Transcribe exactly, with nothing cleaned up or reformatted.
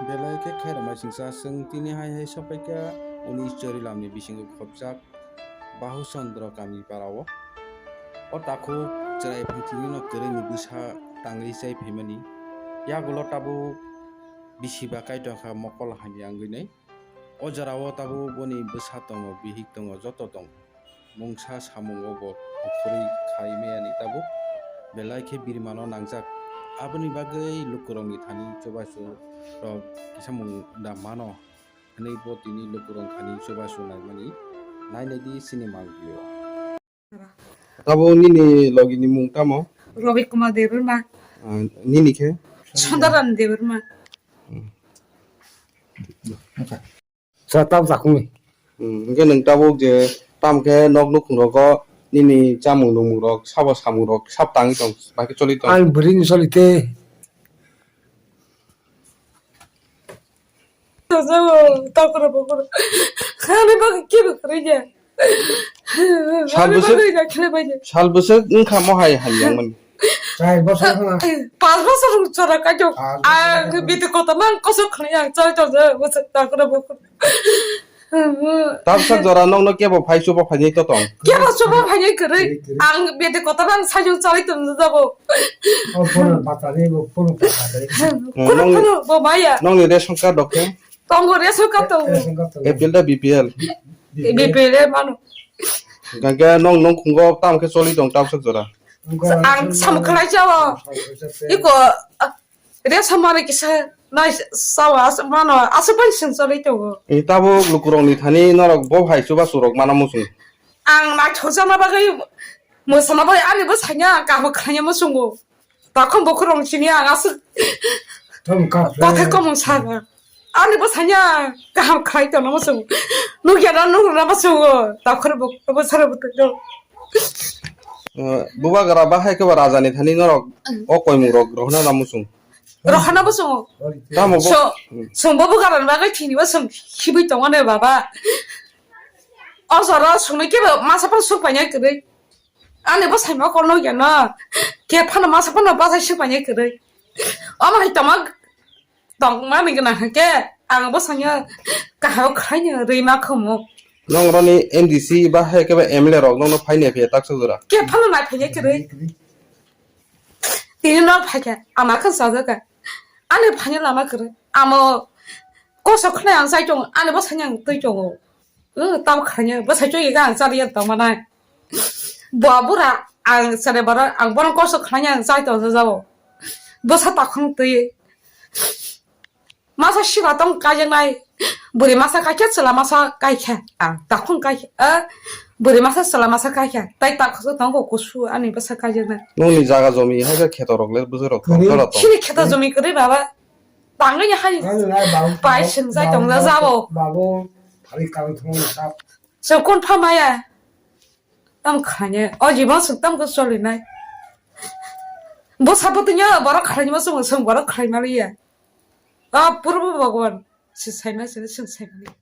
Belai khe khairokma singsa chwng tini hai hai sophaikha unis Chorilamni bisingo khopjak Bahu Chandra kami parao. O takhuk chwrai phangthini no kwrwini bwsa tangwi chai phaimani. Yagulo tabuk bisi ba kaitokha mokol hamya wngwi nai. O jorao tabuk boni bwsa tongo, bihik tongo, joto tongo. Mungsa samungo bo khopjagwi khai maya ni tabuk belai khe birimano nangjak. Aboni bagwi lukurokni thani chubachu rok kisa mung da mano hwnwi bo tini lukurok thani chubachu naimani nainai di sini mang bio. Tabuk nini logini mung tamo? Robi Kumar Debbarma. Ah, nini khe? Sondaram Debbarma. Hmm. Sa tab jakungni. Hmm, hingke nwng tabuk je tam khe nok nukhung rogo nini chamung nungmung rok sabo samung rok sab tangwi tong, bai khe choli tong. Ang bwrwini choli te. Tokro bokro. Ani bagwi kibo kwrwi ya. Sal bwswk, sal bwswk wngkha mo hai hamyang mani. Char bosor wngkha. Pas bosor chora kaijo. Pas bosor. Ang bidi kotor mang kosok khani ang chai tong je bwswk takra bokra. Tabsa jora nokno kebo phai chuba phainai to tong. Kebo chuba phainai kwrwi. Kwrwi, kwrwi. Ang bidi kotor mang sajung chai tong je jabo. O phone batani bo phone kha dai. Kuno nong, kuno bo maya. Nongni ration card rok khe? Tongo ration card tongo. Ration card tongo. A P L da B P L? B P L. B P L mano. Gangke nong nong khungo tam khe choli tong tabsa jora. Ang samung khlai jawo. Iko, ah, ration mani kisa nai sawa as-, mano aswk bai sing choli tongo. E tabuk lukurokni thani norok bo hai chuba surok mana muchung. Ang naithok jana bagwi mwsana bagwi ani bwsanya kaham khlaina muchungo. Takhum bukhurung chini ang aswk. Tamo kap khe. Kotha komung sana. Ani bwsanya kaham khlai tongna muchung. Nukya na nukruna muchungo. Takhur buk bwsara bwtwk. Eh, bubagra bahai khe ba raja ni thani norok o koimung rok rohna na muchung. Rohna muchungo. Tamo bo. So, hmm. Song bo bubagra ni bagwi thini bo song hibui tongo ne baba. O jora songni kebo masa phano suk paina kwrwi. Ani bwsai ma kolno ya no. Khe phano masa phano bwsai suk paina kwrwi. Omo hai tama tong mani gana khe ang bwsanya kaham khlaina rwi ma khomo. Nong roni M D C ba hai khe ba M L A rok nongno phaina phe taksa jora. Khe phano nai phaina kwrwi. Tini no phaikha ama khan sajaka. Ani phaina lama kwrwi. Amo koso khna ang sai tong ani bwsanya ang twi tongo. O, tamo khaina, bwsai chwi ga ang chari ya tong manai. Bo bura ang chari bara, ang bono kosto khaina ang chai tong jabo. Bwsa takhung twi. Masa sira tong kaijaknai. Bwrwi masa kaikha, chwla masa kaikha. Ang takhung kaikha. A, bwrwi masa, chwla masa kaikha. Tai takhuk tongo kusu ani bwsa kaijaknai. Nongni jaga jomi hai khe kheto rok le bwsa rok tong, kwrwi. Jora tong. Chini kheto jomi kwrwi baba. Tangwi ni hai. Ano na babu, pai babu, singjai babu, tong da babu, jabo. Babu, phari kang thong sap. Chwng kun pha maya? Tam khainai. O jibon swk tam khe choli nai. Bo sabo tini borok khainai ma chwng, chwng borok khainai ma liya. O purbo Bhagwan. Si sai ma sini chwng sai ma liya.